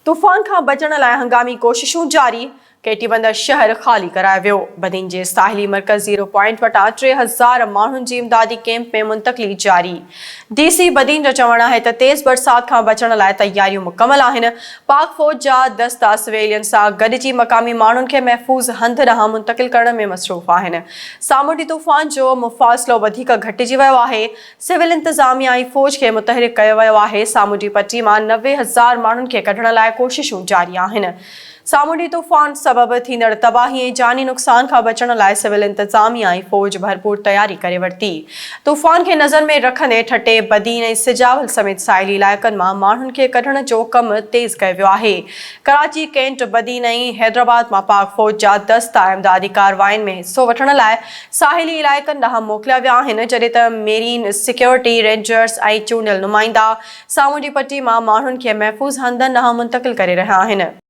طوفان کان بچڻ لاء هنگامي ڪوششون جاري، ڪيٽي بندر شهر خالي ڪرايو ويو، بدين جي ساحلي مرڪز زيرو پوائنٽ وٽان 3000 ماڻهن جي امدادي ڪئمپ ۾ منتقلي جاري. ڊي سي بدين جو چوڻ آهي ته تيز برسات کان بچڻ لاء تياريون مڪمل آهن، پاڪ فوج جا دستا سويلين سان گڏجي مقامي ماڻهن کي محفوظ هنڌ ڏانهن منتقل ڪرڻ ۾ مصروف آهن. سامونڊي طوفان جو مفاصلو وڌيڪ گهٽجي ويو آهي، سول انتظاميا ۽ فوج کي متحرڪ ڪيو ويو آهي، سامونڊي پٽي مان 90,000 ماڻهن کي ڪڍڻ لاء ڪوششون جاري آهن. سامونڊي طوفان سبب ٿيندڙ تباهي ۽ جاني نقصان کان بچڻ لاء سول انتظاميا ۽ فوج ڀرپور تياري ڪري ورتي. طوفان کي نظر ۾ رکندي ٺٽي، بدين ۽ سجاول سميت ساحلي علائقن مان ماڻهن کي ڪڍڻ جو ڪم تيز ڪيو ويو آهي. ڪراچي ڪينٽ، بدين ۽ حيدرآباد مان پاڪ فوج جا دستا امدادي ڪاررواين ۾ حصو وٺڻ لاء ساحلي علائقن ڏانهن موڪليا ويا آهن، جڏهن ته ميرين، سيڪيورٽي، رينجرز ۽ چونڊيل نمائندا سامونڊي پٽي مان ماڻهن کي محفوظ هنڌن ڏانهن منتقل ڪري رهيا آهن.